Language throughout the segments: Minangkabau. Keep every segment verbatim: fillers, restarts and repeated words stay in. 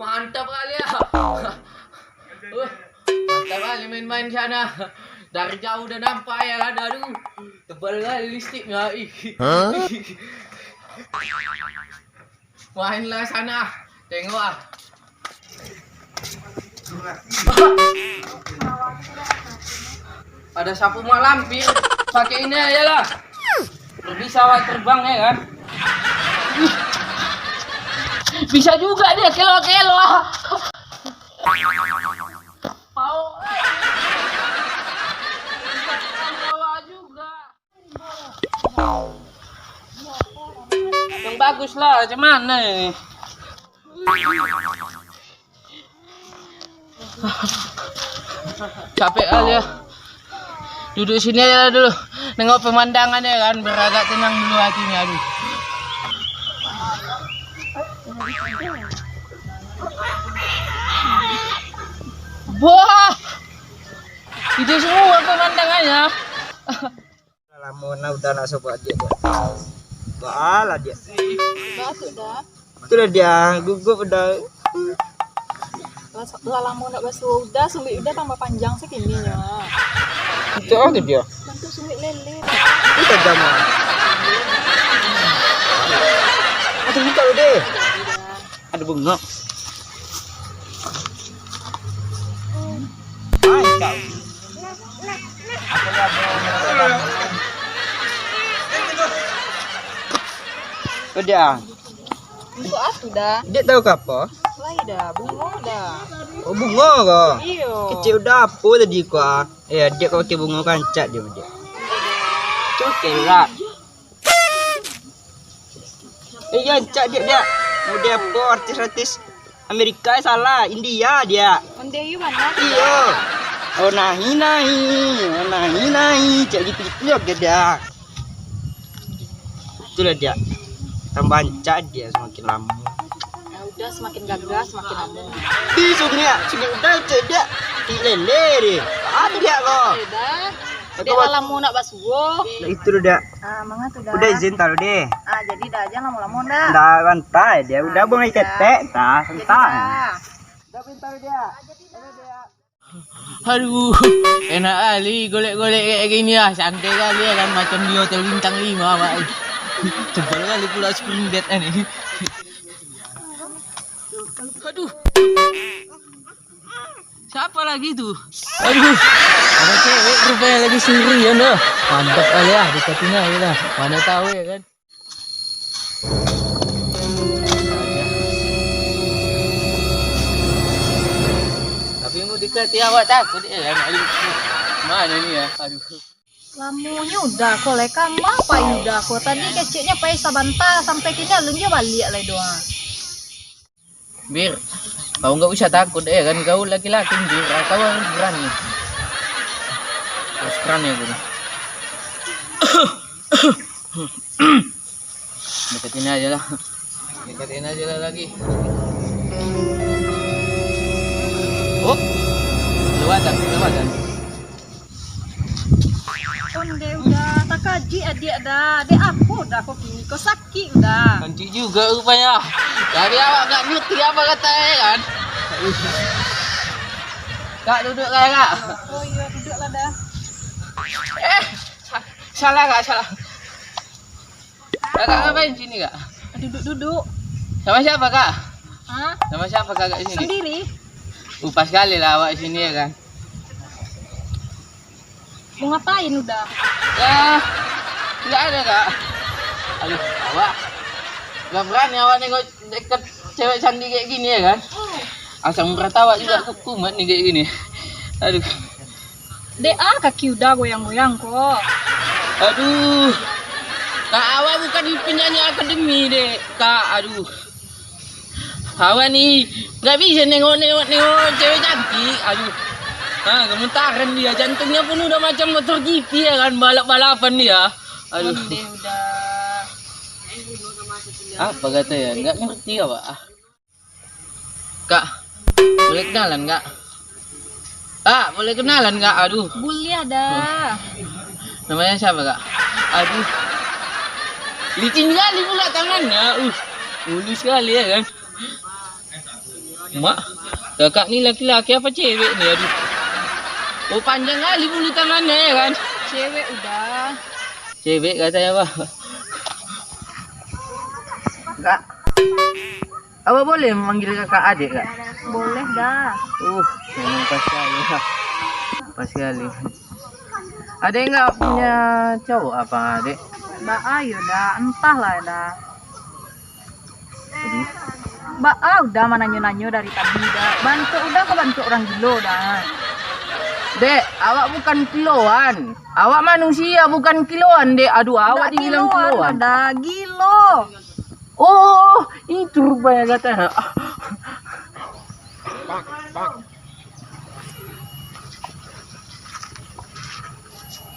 Mantap kali ya. Uh, mantap kali main-main sana. Dari jauh udah nampak ya kan. Aduh, tebal kali lipstiknya. Ih. Mainlah sana. Tengok ah. Ada sapu malam, Pi. Pakai ini aja lah. Bisa awak terbang ya kan? Bisa juga dia kelo-kelo. Mau. Bisa juga. Yang bagus lah, macam mana ini? Capek kali ya. Duduk sini aja dulu. Nengok pemandangannya kan, biar agak tenang dulu hatinya. Aduh. Wah. Itu semua pemandangannya. Lamo nah udah nak sobok adiak, Diak. Baa lah, Diak. Baa tu, Da? Itulah, Diak, gugup udah. Lah, lah lamo nak basuo udah, sumbik udah tambah panjang sakinyo. Itu apa tu, Diak? Bantuak sumbik lele. Itu tajam ah. Atau buka lu deh. Ada bungo. Mantap. Udah. Untuk apa dah? Dia tahu ke apa? Lai dah, bungo dah. Oh, bungo ke? Iyo. Kecil udah apa tadi kau? Eh, dia kau pakai bungo kancak dia, dia. Coklat. Eh, iyo, rancak, Diak, Diak. Model apo artis-artis Amerika, eh, salah, India, Diak. Ondeh yu bana tu. Iyo. Oh, nahi, nahi. Oh, nahi, nahi. Cak gitu-gitu yo, Diak. Itulah, Diak. Tambah rancak dia semakin lamo. Nah, udah semakin gagah, semakin lamo. Di sungai, sungai udah, Cak, Diak. Di lele, deh. Ah, Diak, kau. Beda. Dek lah lamo nak basuo. Lah itu tu, Diak. Ah, manga tu, Da? Udah izin taruh deh. Ah, jadi Da, jan lamo-lamo, Da. Ndak, santai dia. Udah buang air ketek, dah, santai. Udah pintar dia. Aduh, enak kali golek-golek kayak gini ah. Santai kali ya kan, macam di hotel bintang lima, Pak. Tebal kali pula spring bed ni. Aduh. Siapa lagi tu? Aduh, ada cewek rupanya lagi sendirian dah. Mantap kali ya, dekatin aja lah. Mana tahu ya kan. Tapi mau dekati awak takut ya kan. Aduh, mana ni ya? Aduh. Lamonyo udah ko lai kama pai udah ko. Tadi keceknyo pai sabanta, sampai kini alun jo baliak lai doh. Bir, kau nggak usah takut ya kan, kau laki-laki, Bir, kau harus berani. Harus berani aku nih. Deketin aja lah. Deketin aja lah lagi. Oh, kelewatan, kelewatan. Onde udah, takajik adiak dah. Dek apo dah ko kini ko sakik udah. Sakik juga rupanya. Tapi awak nggak ngerti apa kata saya kan. Kak, duduk lah, Kak. Oh iya, duduk lah dah. Eh, sa- salah, Kak, salah. Kakak ngapain sini, Kak? Duduk-duduk. Sama siapa, Kak? Hah? Sama siapa Kakak sini? Sendiri. Uh, pas kali lah awak sini ya kan. Mau ngapain udah? Ya, nggak ada, Kak. Aduh, awak. Nggak berani awak nengok deket cewek cantik kayak gini ya kan. Asam urat awak juga kumat nih kayak gini. Aduh. Dek ah, kaki udah goyang-goyang ko. Aduh. Kak, awak bukan penyanyi akademi, Dek. Kak, aduh. Awak ni nggak bisa nengok-nengok nengok cewek cantik. Aduh. Ha, gemetaran dia. Jantungnya pun udah macam motor G P ya kan, balap-balapan dia. Aduh. Ondeh udah. Apa kata ya? Nggak ngerti awak. Ah. Kak, boleh kenalan, Kak? Kak, boleh kenalan, Kak? Aduh. Boleh ada. Namanya siapa, Kak? Aduh. Licin kali pula tangannya. Uh, mulus sekali ya kan? Mak, kakak ni laki-laki apa cewek ni, aduh. Oh, panjang kali bulu tangannya, ya kan? Cewek, Uda. Cewek katanya, Bah. Kak, awak boleh manggil kakak adek, Kak? Boleh, Da. Uh, memang pas sekali, Kak. Pas sekali. Adek nggak punya cowok apa, Dek? Baa yo, Da. Entahlah, Da. Jadi? Baa Uda mananyo-nanyo dari tadi, Da. Bantuak Uda ko bantuak urang gilo, Da. Dek, awak bukan kiloan. Awak manusia, bukan kiloan, Dek. Aduh, awak dibilang kiloan, kiloan. Da, gilo. Oh, itu rupanya katanya.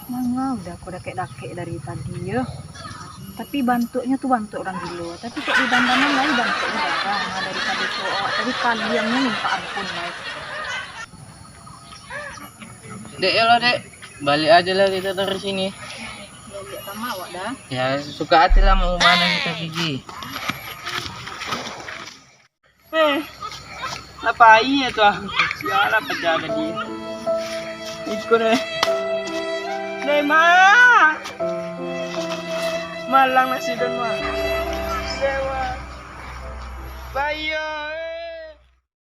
Manga Uda ko dakek-dakek dari tadi yo. Tapi bantuaknyo tu bantuak urang gilo. Tapi kok di dandanan lai bantuaknyo garang, ah, daripado cowok awak tadi, kaliannyo minta ampun lai. Dek, yo lah, Dek. Balik aja lah kita dari sini. Balik sama awak, Da. Ya, suka hati lah mau mana kita pigi. Eh, apa iya tu, ah? Sialah, pecah tadi. Ikut, eh. Dek, Mak. Malang nasi don, Mak. Dewa. Bayo.